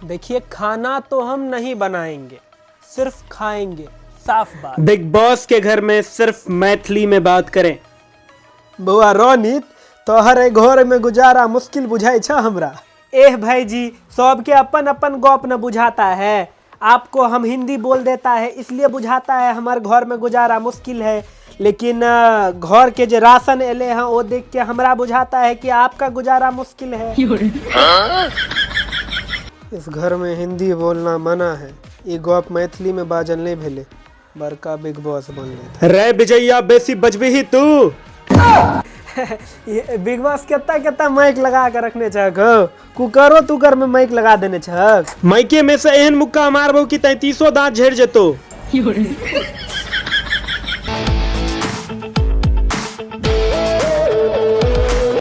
देखिए, खाना तो हम नहीं बनाएंगे, सिर्फ खाएंगे, साफ बात। बिग बॉस के घर में सिर्फ मैथिली में बात करें। बौआ रोनित, तोहर एहि घर में गुजारा मुश्किल बुझाइ छ हमरा। एह भाईजी, सबके अपन अपन गप न बुझाता है। आपको हम हिंदी बोल देता है, इसलिए बुझाता है हमारे घर में गुजारा मुश्किल है, लेकिन घर के जे राशन एले हैं, वो देख के हमरा बुझाता है कि आपका गुजारा मुश्किल है। इस घर में हिंदी बोलना मना है, ई गप मैथिली में बाजल नहीं भेले। बड़का बिग बॉस बनले। रे विजैया, बेसी बजबही तू। ये बिग बॉस केत्ता केत्ता माइक लगा के रखने छक हो? कुकरो तुकर में माइक लगा देने छक। माइके में से एहन मुक्का मारबो कि 33 दांत झड़ जेतो।